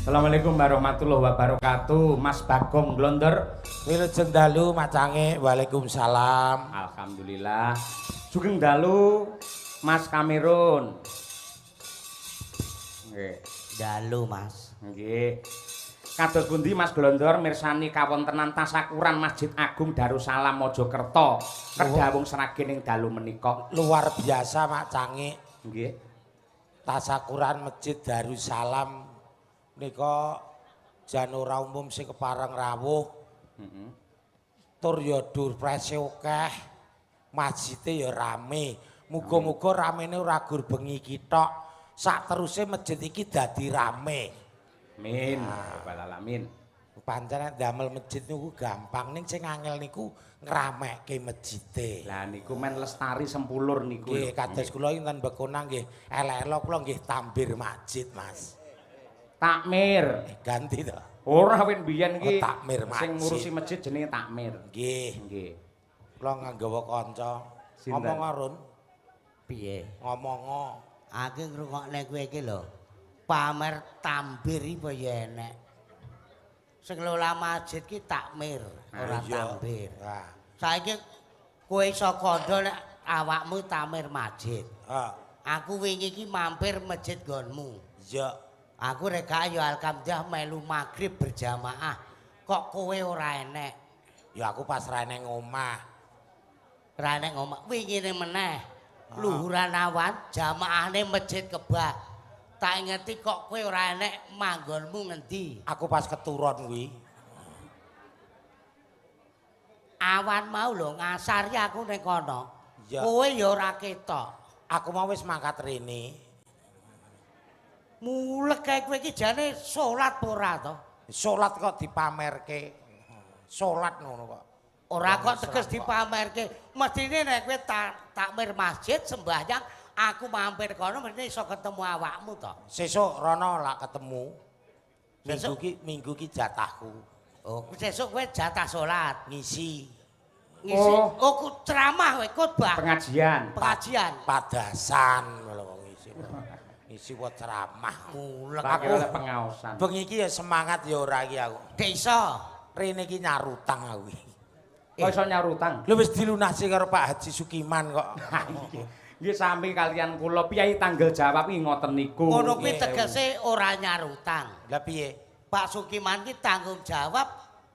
Assalamualaikum warahmatullahi wabarakatuh. Mas Bagong Glondor. Wilujeng dalu macange. Waalaikumsalam. Alhamdulillah. Sugeng dalu Mas Kamirun. Nggih. Dalu Mas. Nggih. Kados pundi Mas Glondor mirsani kawontenan tasakuran Masjid Agung Darussalam Mojokerto Kedawung Sragen ing dalu menika? Luar biasa macange. Nggih. Tasakuran Masjid Darussalam nika jan ora umum sing kepareng rawuh. Heeh. Tur ya durprese akeh. Masjide ya rame. Muga-muga ramene ora gur bengi iki tok. Sakteruse masjid iki dadi rame. Amin. Rabbal alamin. Pancen nek damel masjid niku gampang, ning sing angel niku ngramekke masjide. Lah niku men lestari sempulur niku. Nggih, kados kula enten Bekonang nggih, elek-elok kula nggih tambir masjid, Mas. Takmir. Ganti to. Ora wit biyen iki. Oh, takmir masjid. Sing ngurusi masjid jenenge takmir. Nggih. Nggih. Kula nggawa kanca. Ngomong Run. Piye? Ngomong. Aku ngrungokne kowe iki lho. Pamer tambir iki apa ya enek. Sing ngelola masjid ki takmir, ora tambir. Nah. Saiki kowe iso kandha nek awakmu takmir masjid. Ha. Aku wingi iki mampir masjid nggonmu. Iya. Aku rek ya alhamdulillah melu magrib berjamaah. Kok kowe ora enek? Ya aku pas ra eneng omah. Ra eneng omah. Wingine meneh. Luhuran awan jamaahne masjid kebak. Tak ingeti kok kowe ora enek manggonmu ngendi? Aku pas keturun kuwi. Awan mau lho ngasari aku ning kono. Kowe ya ora ketok. Aku mau wis mangkat rene. Mulek kae kowe iki jane salat apa ora to? Salat kok dipamerke. Salat ngono kok. Ora kok teges dipamerke. Mestine nek kowe takmir masjid sembahyang aku mampir kono mesti iso ketemu awakmu to. Sesuk rono lak ketemu. Minggu ki jatahku. Oh, sesuk kowe jatah salat, ngisi. Ngisi. Oh, ku ceramah kowe khotbah. Pengajian. Pengajian. Padasan lho wong ngisi. Ngisi wae ceramah. Mulek aku pengaosan. Bengi iki ya semangat ya ora iki aku. Dek iso. Rene iki nyarutang aku iki. Kok iso nyarutang? Lho wis dilunasi karo Pak Haji Sukiman kok. Nggih sami kalian kula piyai tanggal jawab iki ngoten niku. Ngono kuwi tegese ora nyarutang. Lah piye? Pak Sukiman ki tanggung jawab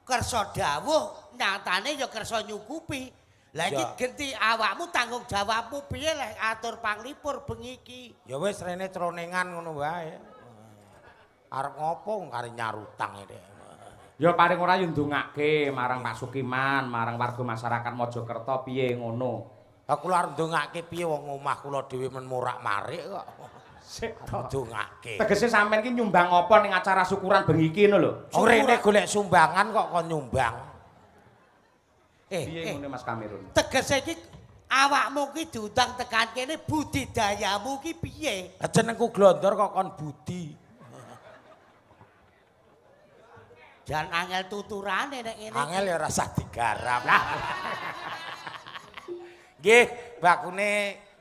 kersa dawuh, nyatane ya kersa nyukupi. Lah iki genti awakmu tanggung jawabmu piye lek atur panglipur bengi iki? Ya wis rene cronengan ngono wae. Arep ngopo karo nyarutang iki. Ya paling ora yo ndongake marang Pak Sukiman, marang warga masyarakat Mojokerto piye ngono. Aku arep ndongake piye wong omah kula dhewe men morak-marik kok. Sik ndongake. Tegese sampean iki nyumbang apa ning acara syukuran bengi iki ngono lho. Rene golek sumbangan kok kon nyumbang. Piye ngene Mas Kamirun? Tegese iki awakmu ki diundang tekan kene budidayamu ki piye? Lah jenengku Glondor kok kon budi. Jan angel tuturane nek ngene. Angel ya ora usah digarap. Nggih, bakune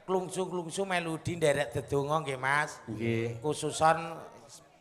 klungsu-klungsu melodi nderek dedonga nggih Mas. Nggih. Khususon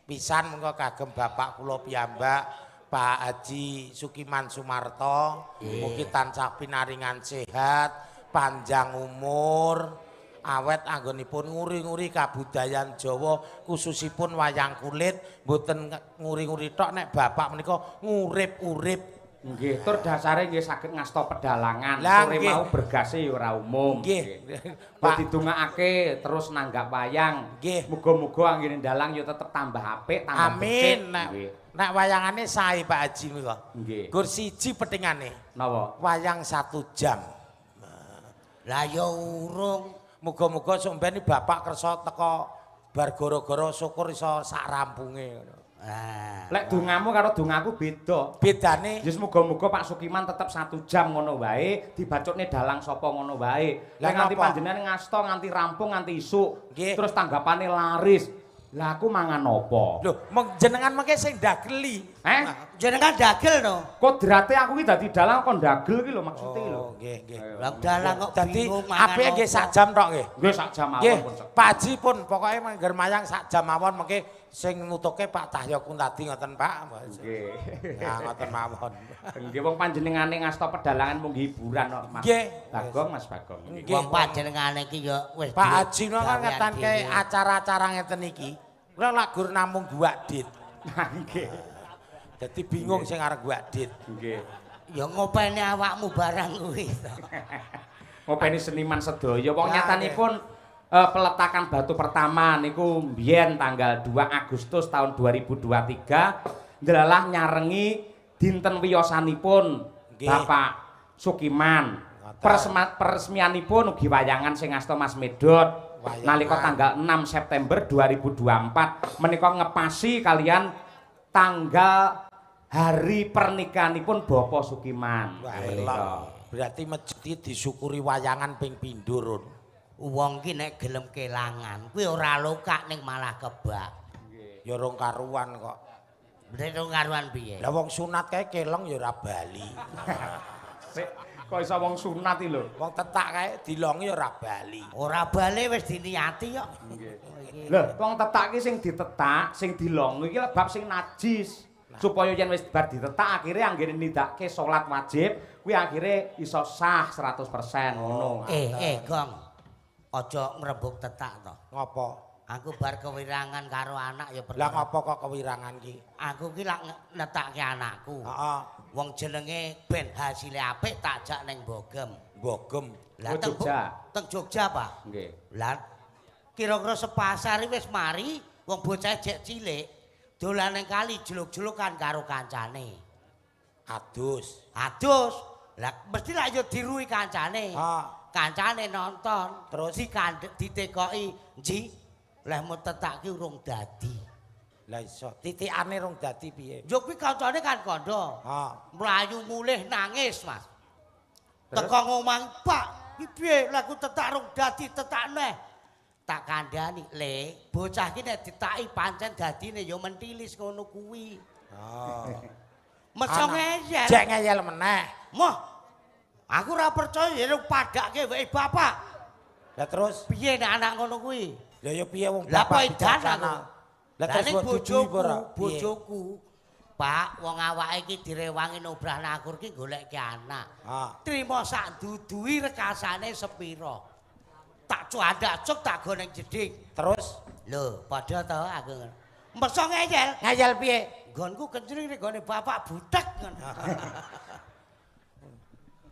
pisan mengko kagem bapak kula piyambak Pak Haji Sukiman Sumarto, mugi tansah pinaringan sehat, panjang umur, awet anggonipun nguri-nguri kabudayan Jawa khususipun wayang kulit, mboten nguri-nguri tok nek bapak menika ngurip-urip. Nggih, tur dasare nggih saged ngasta pedalangan. Sore mau bergase ya ora umum. Nggih. Pak didongakake terus nanggap wayang. Nggih. Muga-muga anggene dalang ya tetep tambah apik, tambah becik. Amin. Nek wayangane sae Pak Haji menika. Nggih. Gur siji petingane. Napa? Wayang 1 jam. Lah ya urung. Muga-muga sok mben bapak kersa teko bar gara-gara syukur iso sak rampunge ngono. Lek dongamu karo dongaku beda. Bedane ya muga-muga Pak Sukiman tetep 1 jam ngono wae, dibacutne dalang sapa ngono wae. Lek nganti panjenengan ngasta nganti rampung nganti isuk, terus tanggapane laris. Lah aku mangan apa? Lho, jenengan mengke sing ndageli. Eh? Jenengan dagel no? Kodrate aku ki dadi dalang kok ndagel ki lho maksude ki lho. Oh, nggih, nggih. Lah dalang kok bingung mangan. Dadi apike nggih sak jam tok nggih. Nggih sak jam mawon pun. Pak Haji pun pokoke mangger mayang sak jam mawon mengke sing nutuke Pak Cahya Kuntadi ngoten Pak. Nggih. Ya ngoten mawon. Nggih wong panjenengane ngasta pedalangan mung hiburan kok Mas. Nggih. Bagong Mas Bagong. Nggih. Wong panjenengane iki ya wis Pak Haji menika gawean ngetanke dhewe. acara-acara ngeten iki. Kula lak gur namung guwak dit. Nggih. Dadi bingung sing arep guwak dit. Nggih. Ya ngopeni awakmu barang kuwi to. Ngopeni seniman sedaya. Wong Lah, nyatanipun peletakan batu pertama niku mbiyen tanggal 2 Agustus tahun 2023 ndelalah nyarengi dinten wiyosanipun Nggih. Bapak Sukiman. Ngoten. Peresmianipun ugi wayangan sing asta Mas Medhot Wayangan. nalika tanggal 6 September 2024 menika ngepasi kalian tanggal hari pernikahanipun Bapak Sukiman. Wah, Menika. elok. Berarti masjid disyukuri wayangan ping pindho, Run. Wong ki nek gelem kelangan kuwi ora lokak ning malah kebak. Ya rong karuan kok. Bener rong karuan piye? Lah wong sunat kae kelong ya ora bali. Sik, kok iso wong sunat iki lho. Wong tetak kae dilongi ya ora bali. Ora bali wis diniati kok. Lho, wong tetak ki sing ditetak, sing dilongi iki bab sing najis. Supaya yen wis bar ditetak akhire anggene nindakake salat wajib, kuwi akhire iso sah 100% ngono. Gong. Aja ngrembug tetak to. Ngopo? Aku bar kewirangan karo anak ya Lah perkara. ngopo kok kewirangan ki? Aku ki lak netake anakku. Heeh. Wong jenenge ben hasile apik tak jak ning Bogem. Bogem. Lah Oh, teng Jogja. Teng Jogja, Pak. Nggih. Lah kira-kira sepasar wis mari, wong bocah jek cilik dolan ning kali jeluk-jelukan karo kancane. Adus. Adus. Lah mesti lak yo dirui kancane. Ha. Kancane nonton, Terus? dikandhek ditekoki, "Nji, lehmu tetak ki urung dadi." Lah iso titikane rong dadi piye? Yo kuwi kancane kan kandha. Ha. Mlayu mulih nangis, Mas. Terus? Teko ngomah, "Pak, iki piye lehku tetak rung dadi tetak neh." Tak kandhani, "Le, bocah ki nek ditaki pancen dadine ya mentilis ngono kuwi." Oh. Meco ngeyel. Jek ngeyel meneh. Moh. Aku ora percaya ya padake wae bapak. Lah terus Piye nek anak ngono kuwi? lah ya piye wong Lah bapak apa edan aku? bijaksana? Lah terus ning mbok duduhi bojoku, apa ora? Piye? bojoku. Pak, wong awake iki direwangi nobrah nakur ki goleke anak. Ha. Trimo sak duduhi rekasane sepira. Tak cuandak cuk tak go ning jeding. Terus Lho, padha to aku ngono. Meso ngeyel. ngeyel piye? Nggonku kencring nek gone bapak butek ngono.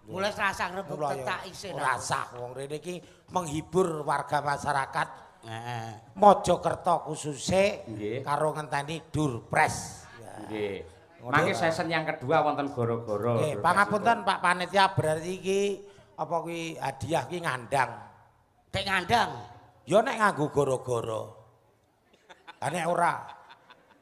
Mulai rasa ngrebut Mula ya tetak isin. Ora sah wong rene iki menghibur warga masyarakat Heeh. Mojokerto khususe Nggih. karo ngenteni Durpres. Nggih. Mangke season yang kedua wonten goro-goro. Nggih, pangapunten Pak Panitia berarti iki apa kuwi hadiah ki ngandang. Tek ngandang. Ya nek nganggo goro-goro. Lah nek ora.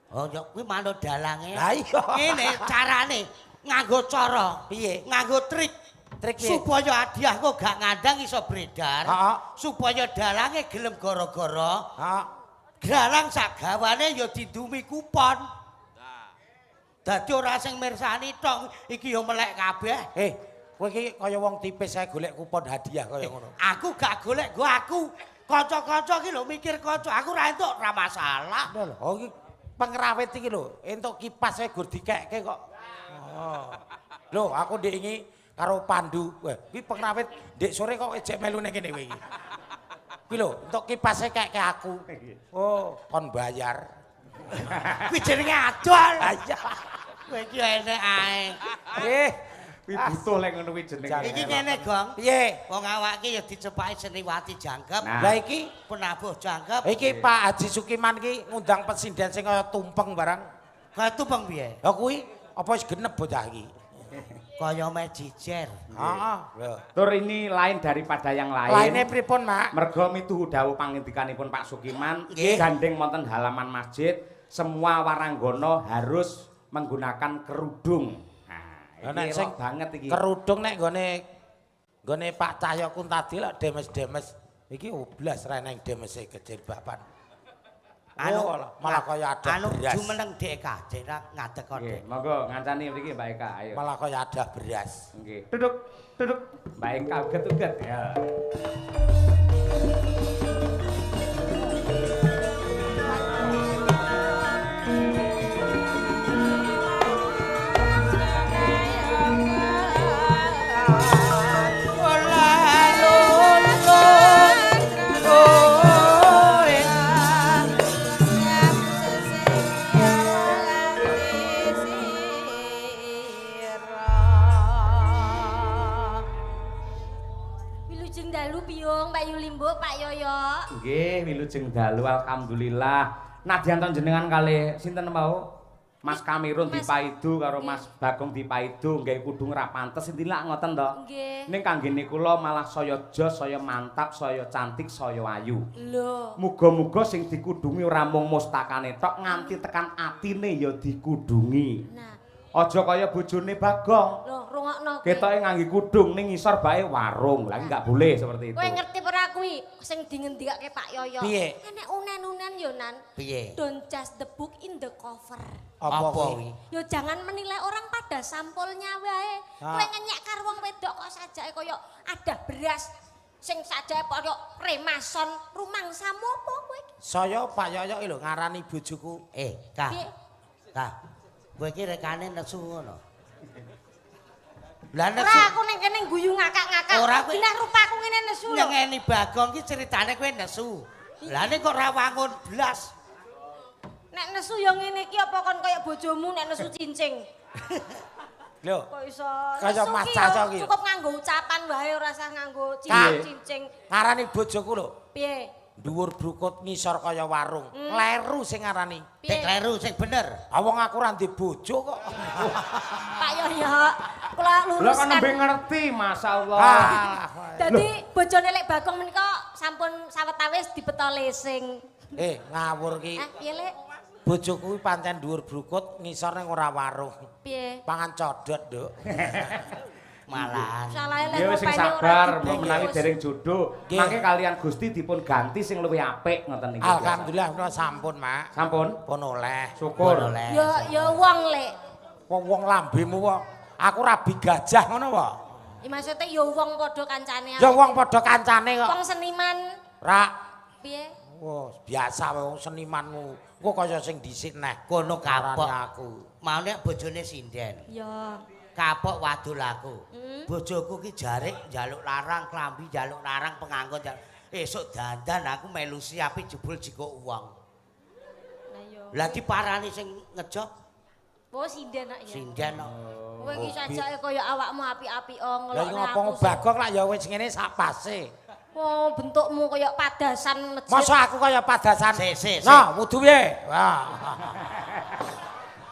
Oh, ya kuwi manut dalange. Lah iya. Ngene carane nganggo cara. Piye? Nganggo trik. Trik piye? Supaya hadiah kok gak ngandang iso beredar. Heeh. Supaya dalange gelem gara-gara. Ha. Dalang sak gawane ya didumi kupon. Dadi ora sing mirsani tok, iki ya melek kabeh. Kowe iki kaya wong tipis ae golek kupon hadiah kaya ngono. Aku gak golek nggo aku. Kanca-kanca iki lho mikir kanca, aku ora entuk ora masalah. Lho, oh iki pengrawit iki lho, entuk kipas ae gur dikekke kok. Oh. Lho, aku ndek ingi karo Pandu. Wah, iki pengrawit ndek sore kok ejek melu ning kene kowe iki. Kuwi lho, entuk kipase kekke aku. Oh, kon bayar. Kuwi jenenge adol. Ah iya. Kowe iki enek ae. Kuwi butuh lek ngono kuwi jenenge. Iki ngene, Gong. Piye? Wong awake ya dicepaki seniwati jangkep. Nah. Lah iki Penabuh jangkep. iki Pak Haji Sukiman iki ngundang pesinden sing kaya tumpeng barang. Kaya tumpeng piye? Lah kuwi apa wis genep bocah iki? Kaya meh jejer. Heeh. Lho. Tur ini lain daripada yang lain. Laine pripun, Mak? Merga mituhu dawuh pangendikanipun Pak Sukiman, Nggih. gandeng wonten halaman masjid, semua waranggono harus menggunakan kerudung. Nah, Lah nek iki sing elok banget iki. Kerudung nek nggone Pak Cahyo Kuntadi lak demes-demes. Iki oblas ra nang demese kejilbaban. Anu Oh, malah kaya ada anu beras. jumeneng Dek Eka, Dek ngadeg kok. Nggih, monggo ngancani mriki Mbak Eka, ayo. Malah kaya ada beras. Nggih. Duduk, duduk. Mbak Eka uget-uget ya. Nggih, wilujeng dalu alhamdulillah. Nadyan jenengan kalih sinten mau? Mas Kamirun dipaidu karo Mas Bagong dipaidu nggawe kudung ra pantes inti lak ngoten to. Nggih. Ning kanggene kula malah saya jos, saya mantap, saya cantik, saya ayu. Lho. Muga-muga sing dikudungi ora mung mustakane tok nganti tekan atine ya dikudungi. Nah, aja kaya bojone Bagong. Lho, rungokno kowe. Ketoke ngangge kudung ning ngisor bae warung. Lah enggak boleh seperti itu. Kowe ngerti ora kuwi sing dingendikake Pak Yoyo? Piye? Enek unen-unen yo Nan. Piye? Don't judge the book in the cover. Apa kuwi? Yo jangan menilai orang pada sampulnya wae. Kowe ngenyek karo wong wedok kok sajake kaya ada beras sing sajake kaya remason rumangsamu apa kowe iki? Saya Pak Yoyo iki lho ngarani bojoku. Kak. Kak. Kowe iki rekane nesu ngono. Lah nesu. Ora aku ning kene guyu ngakak-ngakak. Ora rupaku ngene nesu lho. Nyengeni Bagong iki ceritane kowe nesu. Lah nek kok ora wangun blas. Nek nesu ya ngene iki apa kon kaya bojomu nek nesu cincing. Lho. Kok iso kaya Mas Caca iki. Cukup nganggo ucapan wae ora usah nganggo cincing. Ngarani bojoku lho. Piye? Dhuwur brukut ngisor kaya warung. Kleru sing ngarani. Nek kleru sing bener. Ah wong aku ora ndek bojo kok. Pak Yoyo, kula luruskan. Lah kan nembe ngerti, masyaallah. Dadi bojone Lek Bagong menika sampun sawetawis dibeto lesing. Ngawur ki. Piye Lek? Bojoku kuwi pancen dhuwur brukut ngisor ning ora warung. Piye? Pangan codot, Nduk. Malahan. Ya wis sing sabar, menawi dereng jodoh. Mangke kalian Gusti dipun ganti sing luwih apik ngoten niku. Alhamdulillah kula sampun, Mak. Sampun? Pun oleh. Syukur. Ya ya wong Lek. Wong lambemu kok. Aku rabi gajah ngono wae. Ya maksude ya wong padha kancane. Ya wong padha kancane kok. Wong seniman. Ra. Piye? Wah, biasa wae wong senimanmu. Engko kaya sing dhisik neh. Kono kapok aku. Mau nek bojone sinden. Ya. Kapok wadul aku. Bojoku ki jarik njaluk larang, klambi njaluk larang, pengangkut njaluk. Esuk dandan aku melu siapi jebul jikok uang. Lah iya. Lah diparani sing ngejob. Oh sinden kok ya. Sinden kok. Kowe iki sajake kaya awakmu apik-apik ngelokne aku. Lah ngopo Bagong lak ya wis ngene sak pase. Oh, bentukmu kaya padasan masjid. Masa aku kaya padasan? Sik. Nah, wudu piye? Wah.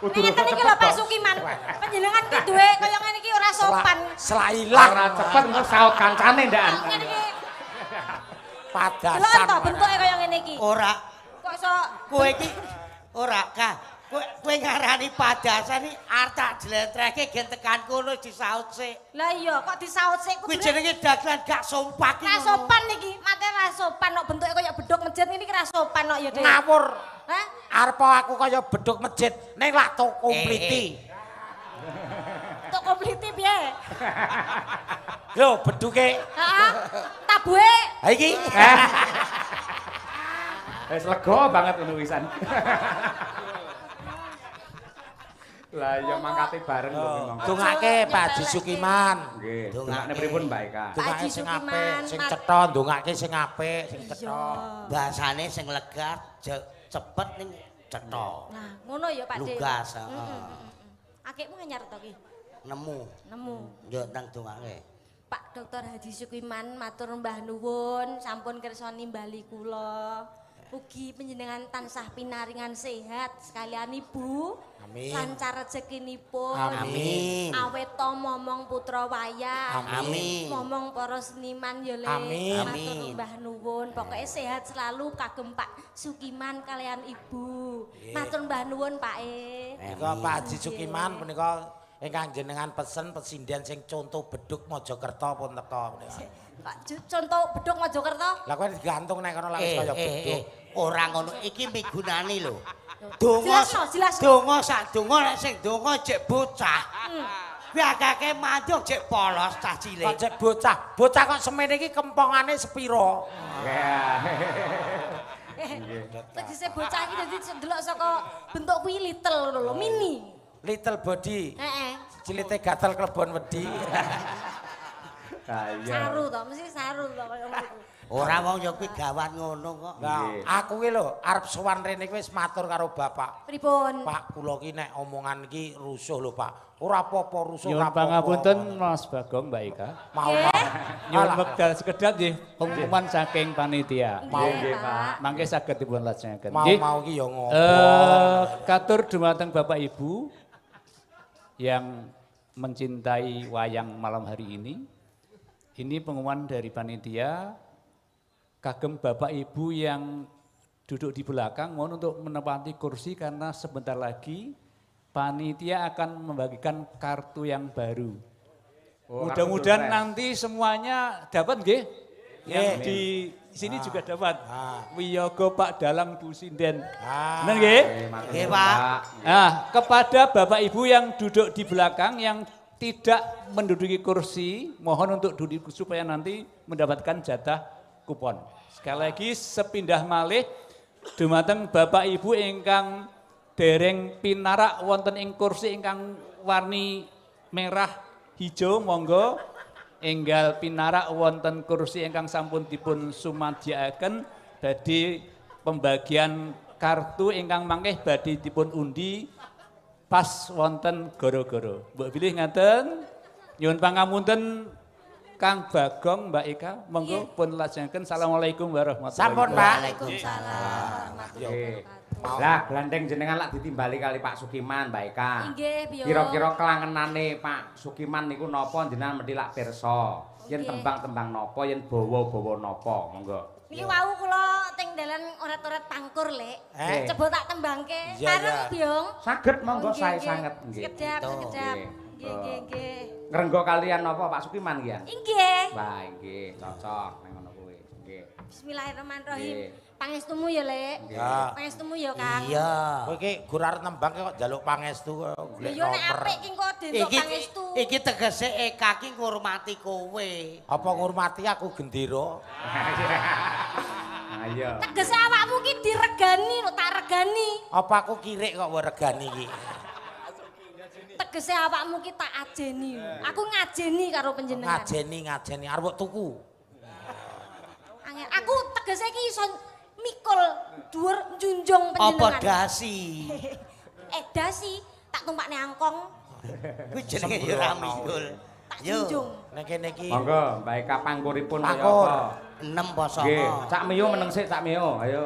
Ngeten iki lho Pak Sukiman. Panjenengan ki duwe kaya ngene iki ora sopan. Selak ilang ora cepet engko saut kancane ndak. Ngene iki. Padasan. Delok to bentuke kaya ngene iki. Ora. Kok iso kowe iki ora Kak. Kowe ngarani padasan iki arep tak jlentrehke gen tekan kono disaut sik. Lah iya kok disaut sik kuwi jenenge dagelan gak sompak iki. Ra sopan iki, mate ra sopan kok bentuke kaya beduk masjid ngene iki ra sopan kok ya Dik. Ngawur. Hah? Arep aku kaya beduk masjid ning lak tok kompliti. Tok kompliti piye? Lho beduke. Heeh. Tabuhe. Ha iki. Wis lega banget ngono wisan. Lah ya mangkate bareng kok memang. Dongake Pak Haji Sukiman. Nggih. Dongakne pripun Mbak Eka? Dongake sing apik, sing cetha, ndongake sing apik, sing cetha. Bahasane sing lega, cepet ning cetha. Nah, ngono ya Pak De. Lugas, heeh. Akikmu anyar to ki? Nemu. Nemu. Yo nang dongake. Pak Dr. Haji Sukiman matur mbah nuwun sampun kersa nimbali kula. Ugi panjenengan tansah pinaringan sehat sekalian Ibu. Amin. Lancar rezekinipun. Amin. Awet to momong putra wayang. Amin. Momong para seniman ya Le. Amin. Matur mbah nuwun. Pokoke sehat selalu kagem Pak Sukiman kalian Ibu. Matur mbah nuwun Pak E. Menika Pak Haji Sukiman punika ingkang jenengan pesen pesinden sing contoh beduk Mojokerto pun teka punika. Pak contoh beduk Mojokerto? Lah kowe digantung nek kono lak wis kaya beduk. Ora ngono iki migunani lho. Donga donga sak donga nek sing donga jek bocah. Kuwi akeh manduk jek polos cah cilik. Kok jek bocah? Bocah kok semene iki kempongane sepiro? Tegese bocah iki dadi ndelok saka bentuk kuwi little ngono lho, mini. Little body. Heeh. Cilite gatel klebon wedi. Saru to, mesti saru to kaya ngono. Ora wong ya kuwi gawan ngono kok. Lah, aku ki lho arep sowan rene iki wis matur karo bapak. Pripun? Pak, kula ki nek omongan iki rusuh lho, Pak. Ora apa-apa rusuh ora Nyuwun apa-apa. pangapunten Mas Bagong, Mbak Eka. Mau. Nyuwun wekdal sekedhap nggih pengumuman saking panitia. Mau nggih, Pak. Mangke saged dipun lajengaken. Mau-mau ki ya ngopo. Katur dumateng Bapak Ibu yang mencintai wayang malam hari ini. Ini pengumuman dari panitia. Kagem Bapak Ibu yang duduk di belakang mohon untuk menempati kursi karena sebentar lagi panitia akan membagikan kartu yang baru. Oh, Mudah-mudahan kartu nanti semuanya dapat nggih. Yang di sini juga dapat. Wiyogo Pak Dalang Bu Sinden. Benar nggih? Nggih, Pak. Nah, kepada Bapak Ibu yang duduk di belakang yang tidak menduduki kursi, mohon untuk duduk supaya nanti mendapatkan jatah kupon. Sekali lagi sepindah malih dumateng Bapak Ibu ingkang dereng pinarak wonten ing kursi ingkang warni merah hijau monggo enggal pinarak wonten kursi ingkang sampun dipun sumadyakaken badhe pembagian kartu ingkang mangke badhe dipun undi pas wonten goro-goro. Mbok bilih ngaten nyuwun pangapunten Kang Bagong, Mbak Eka, monggo pun lajengaken. Assalamualaikum warahmatullahi wabarakatuh. Sampun, Pak. Waalaikumsalam warahmatullahi wabarakatuh. Lah, glandeng jenengan lak ditimbali kali Pak Sukiman, Mbak Eka. Nggih, Biyo. Kira-kira kelangenane Pak Sukiman niku napa jenengan mesti lak pirsa. Yen tembang-tembang napa, yen bawa-bawa napa, monggo. Niki wau kula teng dalan oret-oret pangkur, Lek. Coba tak tembangke. Sareng, Biyong. Saged monggo sae sanget nggih. Sekedap, sekedap. Nggih, nggih, nggih. Ngrenggo kalian napa Pak Sukiman iki ya? Nggih. Wah, nggih, cocok nang ngono kuwi. Nggih. Bismillahirrahmanirrahim. Pangestumu ya, Lek. Pangestumu ya, Kang. Iya. Kowe iki gur arep nembang kok njaluk pangestu kok golek Lho nek nomor. apik ki engko dentuk pangestu. Iki tegese Eka ki ngurmati kowe. Apa ngurmati aku gendera? Ayo. Tegese awakmu ki diregani lho, tak regani. Apa aku kirik kok mbok regani iki? Tegese awakmu ki tak ajeni. Aku ngajeni karo panjenengan. Ngajeni arep mbok tuku. Angel. Aku tegese iki iso mikul dhuwur njunjung panjenengan. Apa dasi? Dasi tak tumpakne angkong. Kuwi jenenge ya ora mikul. Tak junjung. Nek kene iki. Monggo, Mbak Eka pangkuripun kaya Pangkur. apa? 6 apa 9? Nggih, Cak Mio meneng sik, Cak Mio. Ayo.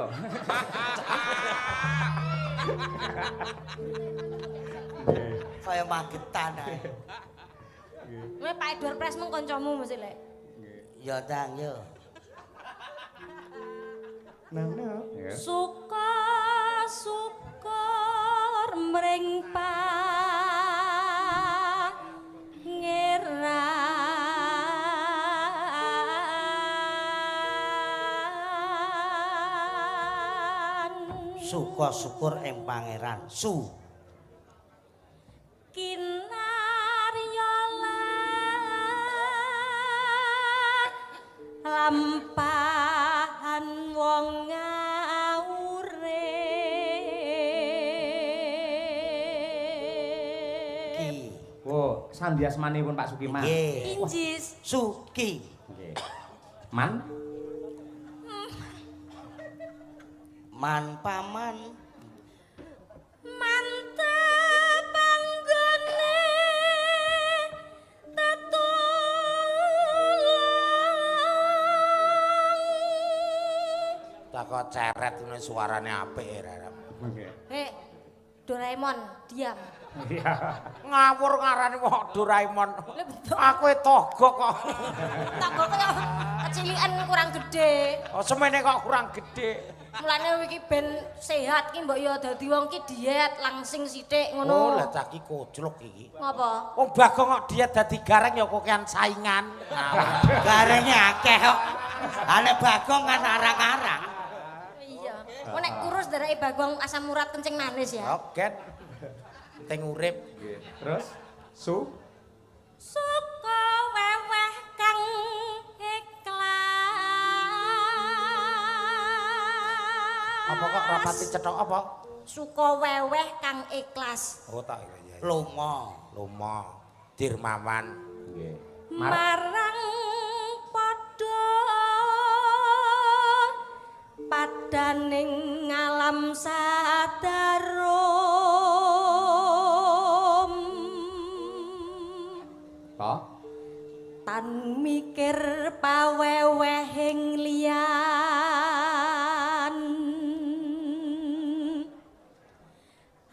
Kaya magetan ae. Kowe Pak Edward Pres mung kancamu mesti, Lek. Ya tang yo. Suka syukur mring Pangeran. Suka syukur ing Pangeran. Su kinarya lampahan wong ngawure. Ki. Oh, sandiasmanipun Pak Sukiman. Nggih. Injis. Suki. Nggih. Man Man paman. Mantep anggone tetulung. Tak kok ceret ngene suarane apik ya. Nggih. Hei, Doraemon, diam. Iya. Ngawur ngarani wong Doraemon. Lha bentuk Aku e togok kok. togok kaya kecilian kurang gede. Oh semene kok kurang gede. Mulane iki ben sehat ki mbok ya dadi wong ki diet langsing sithik Oh, ngono. lah cah ki koclok iki. Ngopo? Wong Bagong kok diet dadi gareng ya kokean saingan. Garenge akeh kok. Ha nek Bagong kan arang-arang. Iya. Kok nek kurus darake Bagong asam urat kencing manis ya. Oke. Penting urip. Nggih. Terus su Suka weweh kang ikhlas. Apa kok rapati cethok apa? Suka weweh kang ikhlas. Oh tak iya. Lomo. Lomo. Dirmawan. Nggih. Marang padha Padaning alam sadarum toh tan mikir pawewehing liyan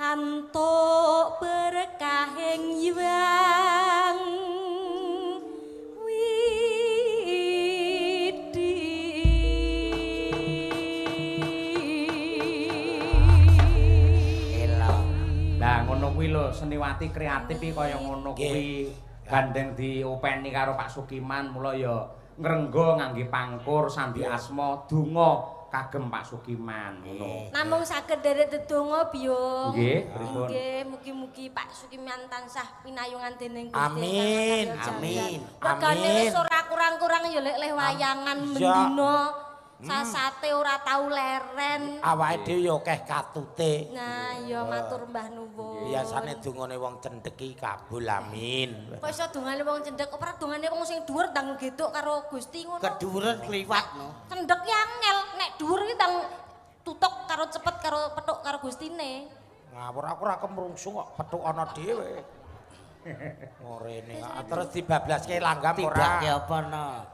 antuk berkahing Hyang Widi. Lah ngono kuwi lho seniwati kreatif iki kaya ngono kuwi. Gandeng diopeni karo Pak Sukiman mula ya ngrenggo ngangge pangkur sandi asma donga kagem Pak Sukiman ngono. Namung saged nderek dedonga Biyung. Nggih, pripun? Nggih, mugi-mugi Pak Sukiman tansah pinayungan dening Gusti. Amin. Amin. Regane wis ora kurang-kurang ya lek leh wayangan mendina. Sasate ora tau leren. Awake dhewe ya akeh katute. Nah, ya matur mbah nuwun. Biasane dungane wong cendhek iki kabul amin. Kok iso dungane wong cendhek, ora dungane wong sing dhuwur ndang geduk karo Gusti ngono. Kedhuwuren kliwat no. Cendhek ki angel, nek dhuwur ki ndang tutuk karo cepet karo petuk karo Gustine. Ngawur aku ora kemrungsung kok petuk ana dhewe. Ngorene terus dibablaske langgam ora. Tidake apa no?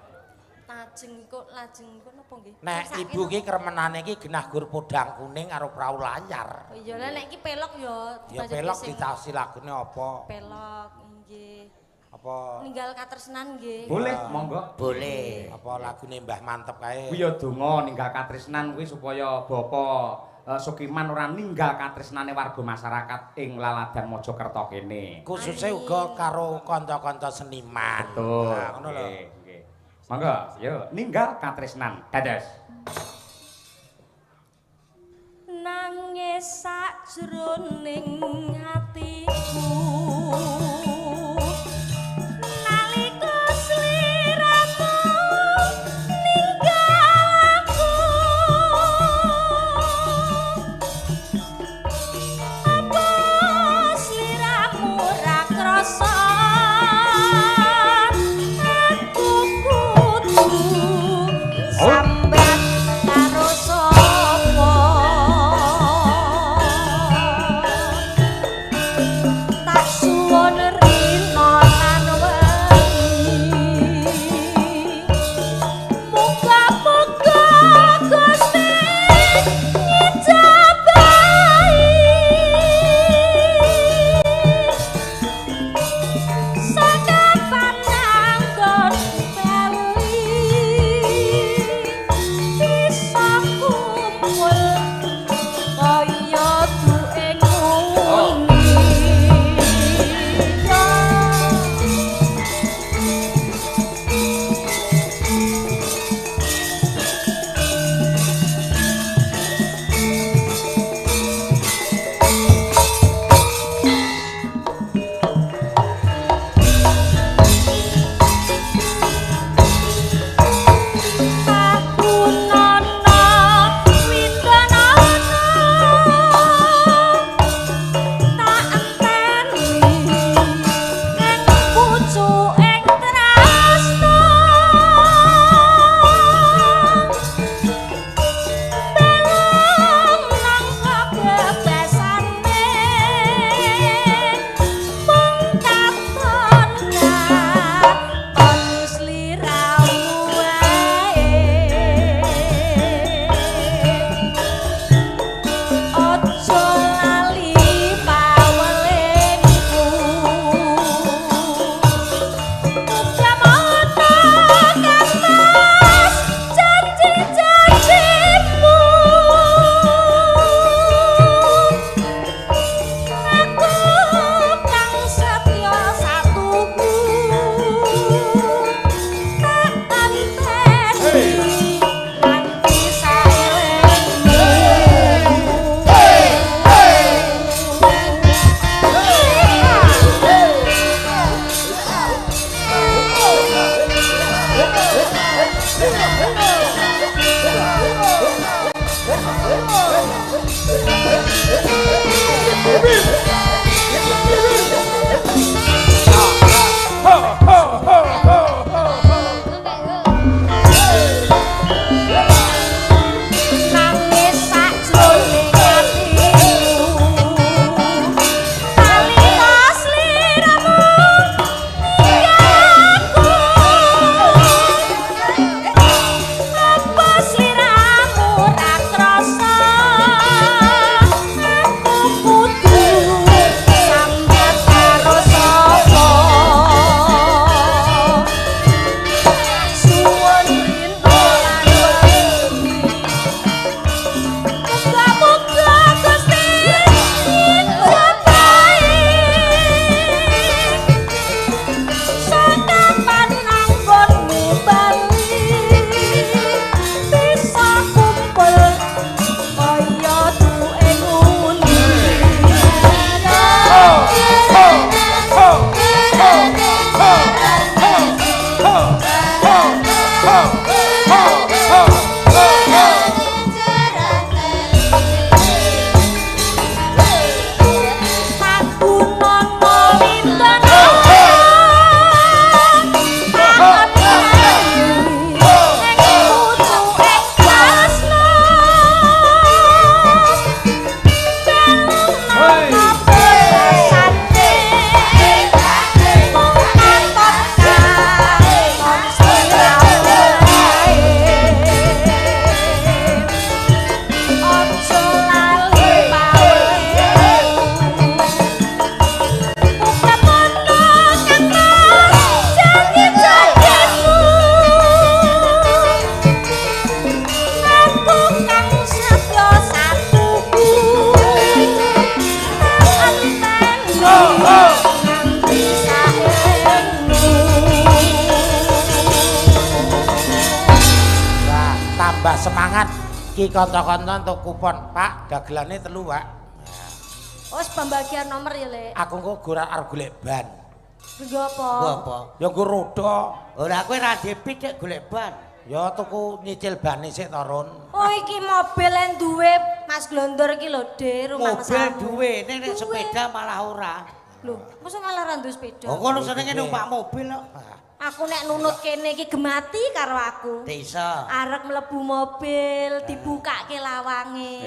Lajeng kok lajeng kok napa nggih? Nek ibu ki kremenane iki genah gur podang kuning karo prau layar. Oh iya lah nek iki pelok ya. Ya pelok ditasi lagune apa? Pelok nggih. Apa? Ninggal katresnan nggih. Boleh, monggo. Boleh. Apa lagune Mbah Mantep kae? Kuwi ya donga ninggal katresnan kuwi supaya Bapak Sukiman ora ninggal katresnane warga masyarakat ing Laladan Mojokerto kene. Khususe uga karo kanca-kanca seniman. Betul. Nah, ngono lho. Monggo, yo ninggal katresnan. Dados. Nangis sakjroning atiku nalika sliramu ninggal aku, apa sliramu ra krasa sambat karo sapa? Semangat ki kanca-kanca entuk kupon, Pak. Dagelane 3, Pak. Wis pembagian nomor ya, Lek. Aku engko ora arep golek ban. Nggo apa? Nggo apa? Ya nggo roda. Ora kowe ra depit nek golek ban. Ya tuku nyicil bane sik to, Run. Oh iki mobil yang duwe Mas Glondor iki lho, De, rumangsamu. Mobil duwe, ning nek sepeda malah ora. Lho, mosok malah ra duwe sepeda? Oh kono senenge numpak mobil kok. Aku nek nunut kene iki gemati karo aku. Desa. Arek mlebu mobil, dibukake lawange.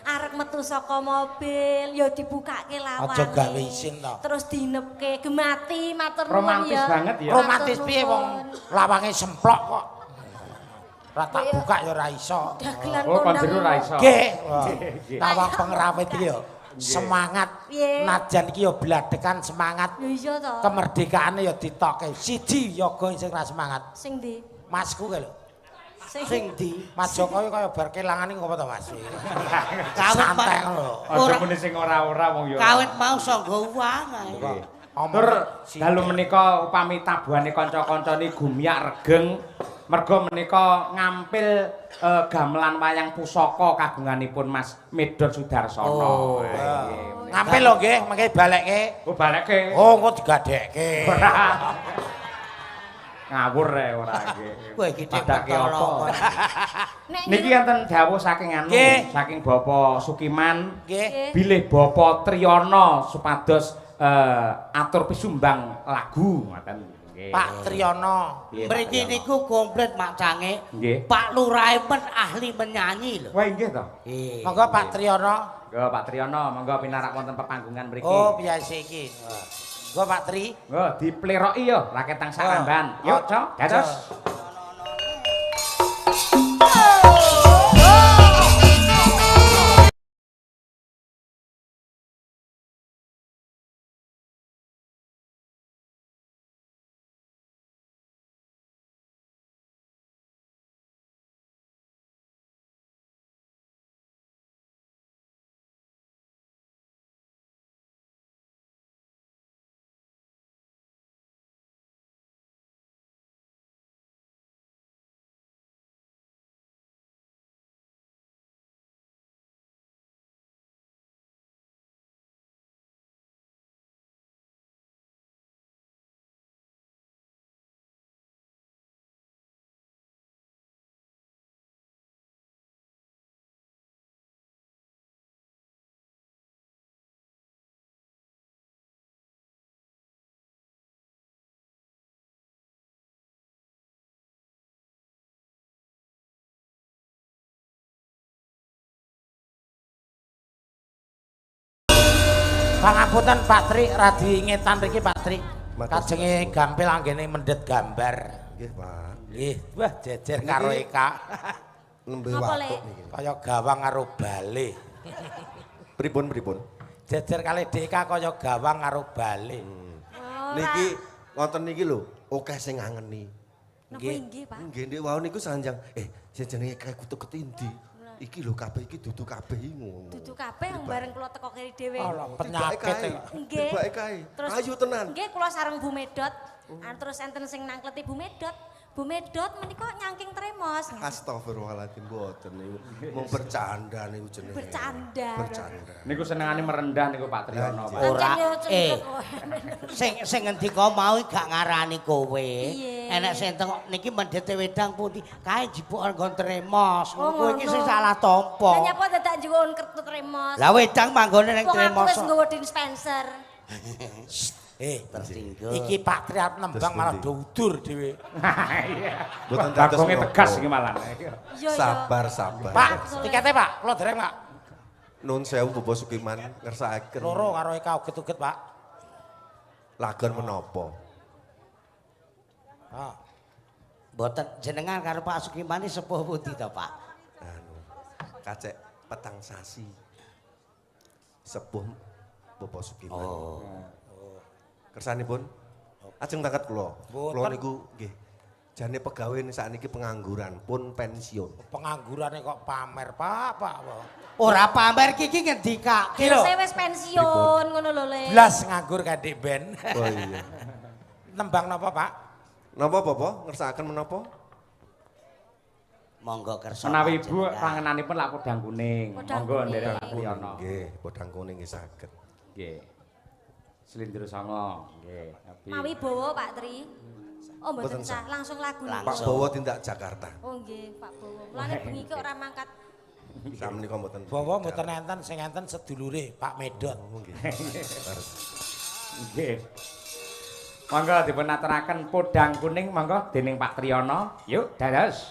Arek metu saka mobil, ya dibukake lawange. Aja gawe isin to. Terus dinepke, gemati matur nuwun Romantis ya. banget ya. Romantis piye wong lawange semplok kok. Ora tak buka ya ora iso. Dagelan Oh, kon kondang. jero ora iso. Nggih. Lawang pengrawit iki ya semangat. Piye? Najan iki ya bladekan semangat. Ya iya to. Kemerdekaane ya ditokke. Siji yoga sing ra semangat. Sing ndi? Masku kae lho. Sing ndi? Mas Jokowi kaya bar kelangan iki apa to Mas? Kawit Santai ngono lho. Aja muni sing ora-ora wong ya. Kawit mau sangga uang ae. Tur dalu menika upami tabuhane kanca-kancane gumyak regeng merga menika ngampil gamelan wayang pusaka kagunganipun Mas Medhot Sudarsono. Oh, Nggih. Ngampil lho nggih, mengke balekke. Oh balekke. Oh, engko digadhekke. Ngawur ae ora nggih. Kowe iki dik Padake apa? Nek Niki enten dawuh saking anu, Nggih. saking Bapak Sukiman, Nggih. bilih Bapak Triyono supados atur pisumbang lagu ngoten. Nggih. Pak Triyono. Nggih, Pak Mriki Triyono. niku komplit macange. Nggih. Pak Lurah men ahli menyanyi lho. Wah nggih to. Nggih. Monggo Pak Triyono. Monggo Pak Triyono, monggo pinarak wonten pepanggungan mriki. Oh, biasa iki. Monggo Pak Tri. Monggo dipleroki yo raketang saramban. Yuk, Cok, dados. Pangapunten Pak Tri, radi ngetan mriki Pak Tri. Matur Kajenge gampil anggene mendhet gambar. Nggih, Pak. Nggih, wah jejer karo Eka. Nembe Napa, Lek? watuk niki. Kaya gawang karo bale. Pripun pripun? Jejer kali Eka kaya gawang karo bale. Niki ngoten niki lho, akeh sing ngangeni. Napa inggih, Pak? Nggih, ndek wau niku sanjang, sing jenenge kae kutu ketendi. Iki lho kabeh iki dudu kabeh iki ngono. Dudu kabeh wong bareng kula teko keri dhewe. Alah, penyakit. Nggih. Tibake kae. Terus Ayu tenan. Nggih, kula sareng Bu Medhot. Terus enten sing nangkleti Bu Medhot. Bu Medhot menika nyangking tremos. Astagfirullahaladzim mboten niku. Mung bercanda niku jenenge. Bercanda. Bercanda. Niku senengane merendah niku Pak Triyono. Pak. Ora. Pancen yo cenderung. Sing sing ngendika mau gak ngarani kowe. Piye? Enek sing tengok niki mendhete wedang pundi? Kae jipuk nggon tremos. Oh, Kowe iki ngono. sing salah tampa. Lah nyapa dadak njukun kertu tremos. Lah wedang manggone ning Wong aku tremos. wis nggawa dispenser. Tersinggung. Iki Pak Tri arep nembang Terus malah pundi? do udur dhewe. Iya. Mboten dados Bagonge nopo. tegas iki malah. Iya, iya. Sabar, sabar. Pak, tikete Pak, kula dereng Pak. Nun sewu Bapak Sukiman ngersakaken. Loro karo Eka uget-uget Pak. Lagon menapa? Ah. Mboten jenengan karo Pak Sukiman iki sepuh pundi to, Pak? Anu, kacek petang sasi. Sepuh Bapak Sukiman. Oh. Kersanipun ajeng tangkat kula. Kula Mboten. niku nggih jane pegawe sakniki pengangguran pun pensiun. Penganggurane kok pamer, Pak, Pak. Ora pamer iki iki ngendikake lho. Saya wis pensiun ngono lho, Le. Blas nganggur kandik ben. Oh iya. Nembang napa, Pak? Napa Bapak ngersakaken menapa? Monggo kersa. Menawi Ibu pangenanipun lak podang kuning. Monggo nderek Pak Triyono. Nggih, podang kuning nggih saged. Nggih. Slendro Sanga, nggih. Mawi Bowo Pak Tri. Oh mboten sah, langsung lagu. Pak Bowo tindak Jakarta. Oh nggih, Pak Bowo. Mulane bengi ki ora mangkat. Samenika mboten. Bowo mboten enten, sing enten sedulure Pak Medot. Oh nggih. Nggih. Monggo dipun aturaken podang kuning monggo dening Pak Triyono. Yuk, dados.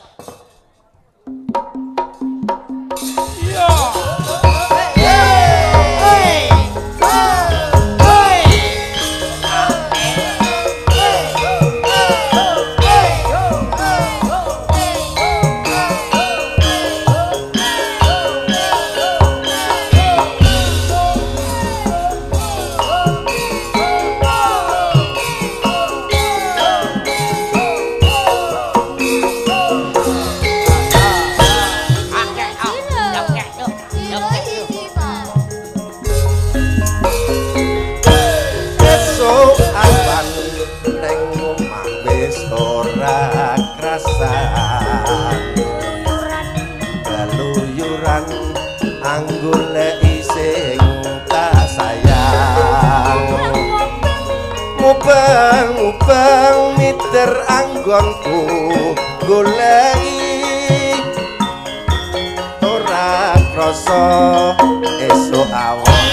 Iya. Mubeng-mubeng miter anggonku goleki ora krasa esuk awan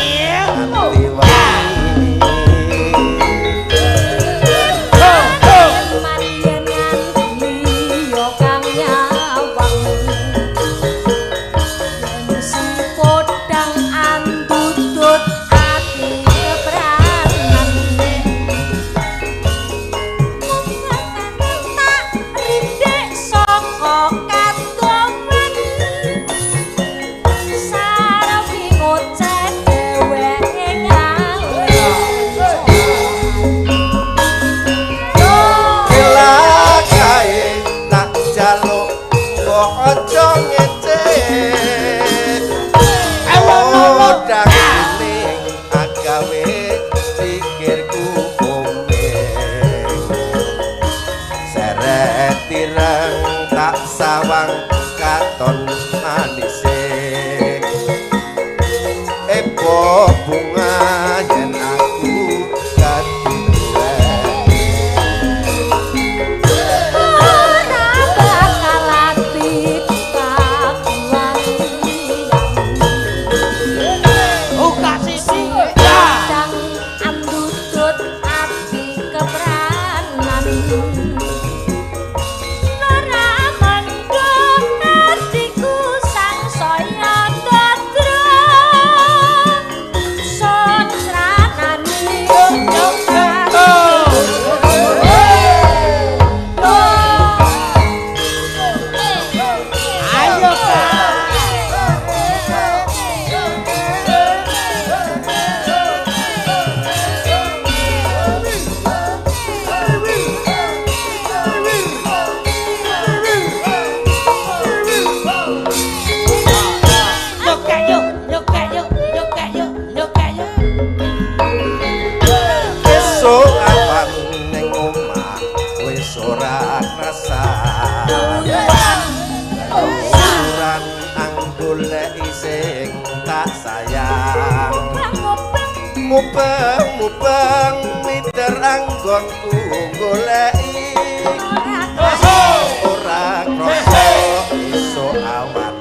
nganti wengi. Mubeng-mubeng miter anggonku goleki ora krasa iso awan.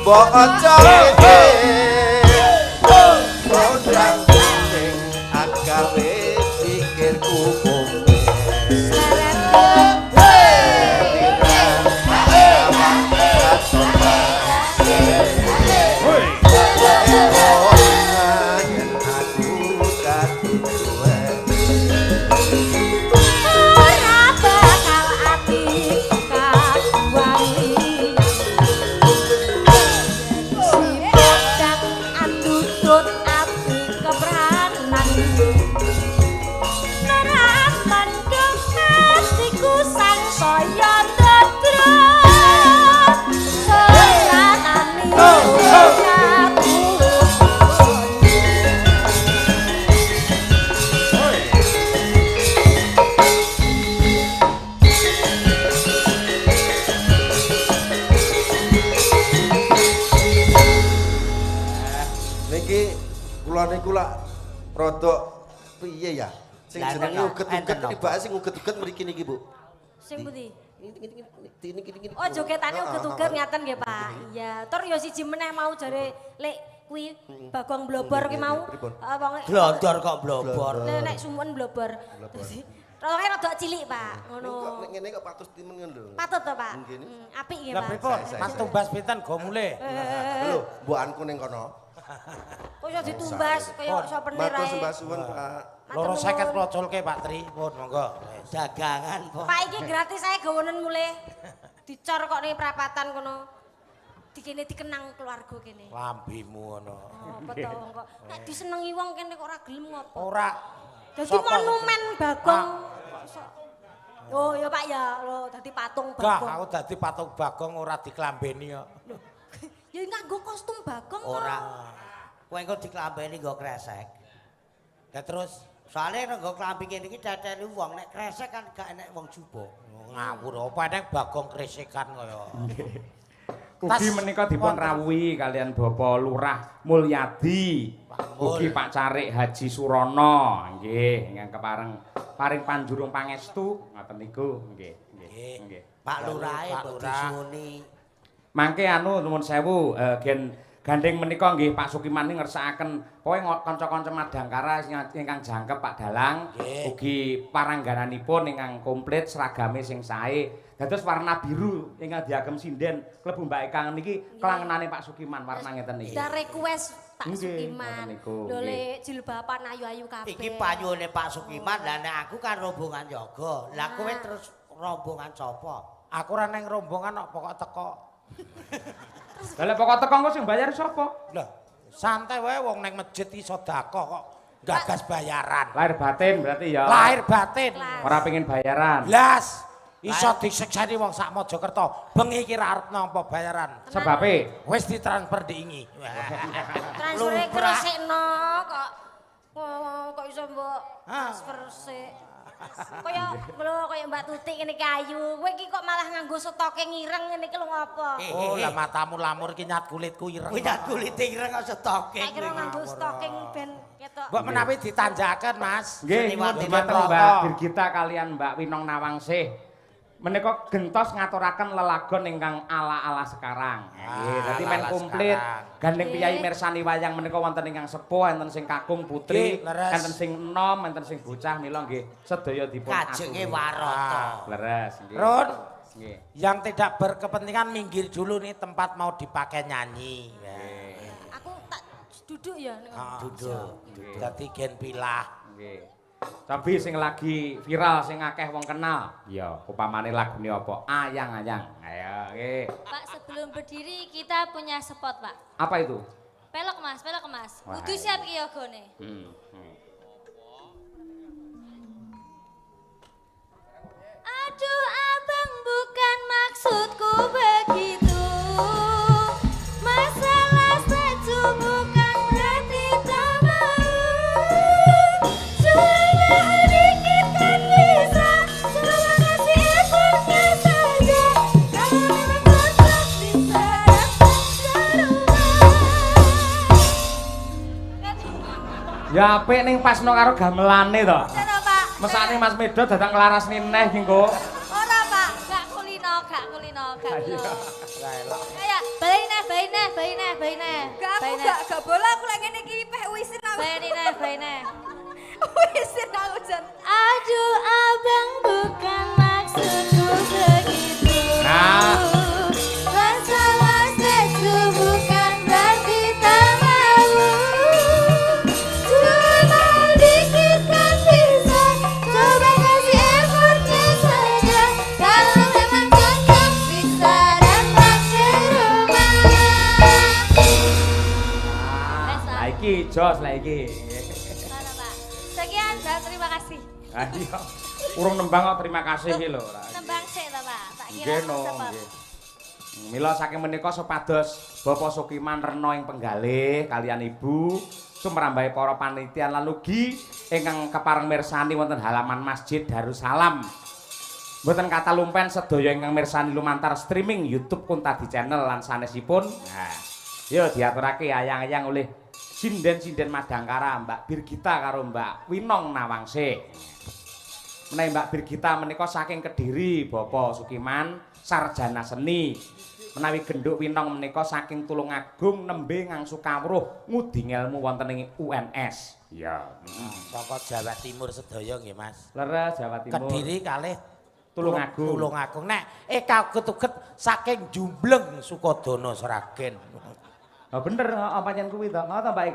Mbok aja ngece podang kuning agawe pikirku kuning. Ora bakal ati Niki kula niku lak rada piye ya? Sing jenenge uget-uget tibake sing uget-uget mriki niki, Bu. Sing pundi? Niki. Oh, jogetane uget-uget ngaten nggih, Pak. Iya, tur ya siji meneh mau jare lek kuwi Bagong blobor ki mau. Wong blodor kok blobor. Nek sumuken blobor. Dadi roke rada cilik, Pak. Ngono. Nek ngene kok patut timen ngono lho. Patut to, Pak? Apik nggih, Pak. Lah pripun? Mas tumbas pinten go mulih? Lho, mbokanku ning kono. Kok iso ditumbas kaya souvenir ae. Matur sembah suwun, Pak. 250 kula culke Pak Tri, pun monggo. Dagangan, Pak. Pak iki gratis ae gawonen mulih. Dicor kok ning prapatan kono. Dikene dikenang keluarga kene. Lambimu ngono. Apa to wong kok nek disenengi wong kene kok ora gelem ngopo? Ora. Dadi monumen Bagong. Oh ya Pak ya, lho dadi patung Bagong. Gah, aku dadi patung Bagong ora diklambeni kok. Ya nganggo kostum Bagong to. Ora. Kowe engko diklambeni nggo kresek. Lah terus soalnya nggo klambi kene iki dadeni wong nek kresek kan gak enek wong jubo. Ngawur apa enek Bagong kresekan kaya. Ugi menika dipun rawuhi kalian Bapak Lurah Mulyadi, ugi Pak Carik Haji Surono, nggih ingkang kepareng paring panjurung pangestu ngoten niku, nggih, nggih, nggih. Pak Lurahe mbok disuwuni. Mangke anu nuwun sewu gen gandeng menika nggih Pak Sukiman ngersakaken pokoke kanca-kanca Madangkara ingkang jangkep Pak Dalang, ugi paranggananipun ingkang komplit seragame sing sae. Dados warna biru ingkang diagem sinden klebu Mbak Eka niki kelangenane Pak Sukiman warna ngeten niki. Kita request Pak Sukiman. Lho lek jilbaban ayu-ayu kabeh. Iki panyuwune Pak Sukiman, lah nek aku kan rombongan yoga. Lah kowe terus rombongan sapa? Aku ora neng rombongan kok pokok teko. Lah lek pokok teko engko sing bayar sapa? Lah santai wae wong neng masjid iki sedekah kok gagas bayaran. Lahir batin berarti ya. Lahir batin. Ora pengen bayaran. Blas. Iso disekseni wong sak Mojokerto. Bengi iki ra arep nampa bayaran. Sebabe wis ditransfer diingi. Transfere kresekno kok. Kok iso mbok transfer sik. Kaya lho kaya Mbak Tuti ngene iki ayu. Kowe iki kok malah nganggo stoke ngireng ngene iki lho ngopo? Oh, lah matamu lamur iki nyat kulitku ireng. Kuwi nyat kulite ireng kok stoke. Tak kira nganggo stoking ben ketok. Mbok menawi ditanjakaken, Mas. Nggih, dumateng Mbak Birgita kalian Mbak Winong Nawangsih. Menika gentos ngaturaken lelagon ingkang ala-ala sekarang. Nggih, dadi men komplit. Gandeng piyayi mirsani wayang menika wonten ingkang sepuh, enten sing kakung putri, enten sing enom, enten sing bocah mila nggih sedaya dipun aturi. Kajenge warata. Leres nggih. Run, nggih. Yang tidak berkepentingan minggir dulu nih tempat mau dipakai nyanyi. Aku tak duduk ya. Duduk. Dadi gen pilah. Nggih. Tapi sing lagi viral sing akeh wong kenal, ya upamane lagune apa? Ayang-ayang. Ayo, nggih. Pak, sebelum berdiri kita punya spot, Pak. Apa itu? Pelok, Mas, pelok, Mas. Kudu siap iki yogane. Aduh, abang bukan maksudku begitu. Masalah seju bukan berarti tak mau. Cuma dikit kan bisa, cuma kasih effortnya saja. Kalau memang cocok bisa datang ke rumah. Ya apik ning pasno karo gamelane to. Pak. Mesakne Mas Medo datang nglarasne neh iki engko. Ora, Pak, gak kulino, gak kulino, gak kulino. Kayak bali neh, bali neh, bali neh, bali neh. Gak aku gak bola aku lek ngene iki peh wisin aku. Bali neh, bali neh. Wisin aku jan. Aduh, abang bukan maksudku begitu. Nah. Masalah seju bukan berarti tak mau. Cuma dikit kan bisa, coba kasih effortnya saja. Kalau memang cocok bisa datang ke rumah. Lah iki jos lah iki. Mana, Pak? Sekian dan terima kasih. Ayo. Urung nembang kok terima kasih iki lho. Nembang sik ta, Pak? Tak kira Nggih no, sepot. nggih. Mila saking menika supados Bapak Sukiman rena ing penggalih kalian Ibu sumrambahe para panitia lan ugi ingkang kepareng mirsani wonten halaman Masjid Darussalam. Mboten kata lumpen sedaya ingkang mirsani lumantar streaming YouTube Kuntadi Channel lan sanesipun. Nah, yo diaturake ayang-ayang oleh Sinden-sinden Madangkara Mbak Birgita karo Mbak Winong Nawangsih. Menawi Mbak Birgita menika saking Kediri, Bapak Sukiman sarjana seni. Menawi Genduk Winong menika saking Tulungagung nembe ngangsu kawruh ngudi ngelmu wonten ing UNS. Iya. Saka Jawa Timur sedaya nggih, Mas. Leres Jawa Timur. Kediri kalih Tulungagung. Tulungagung. Nek kaget-uget saking Jumbleng Sukodono Sragen. Oh bener, heeh pancen kuwi to. Ngono to Mbak Eka?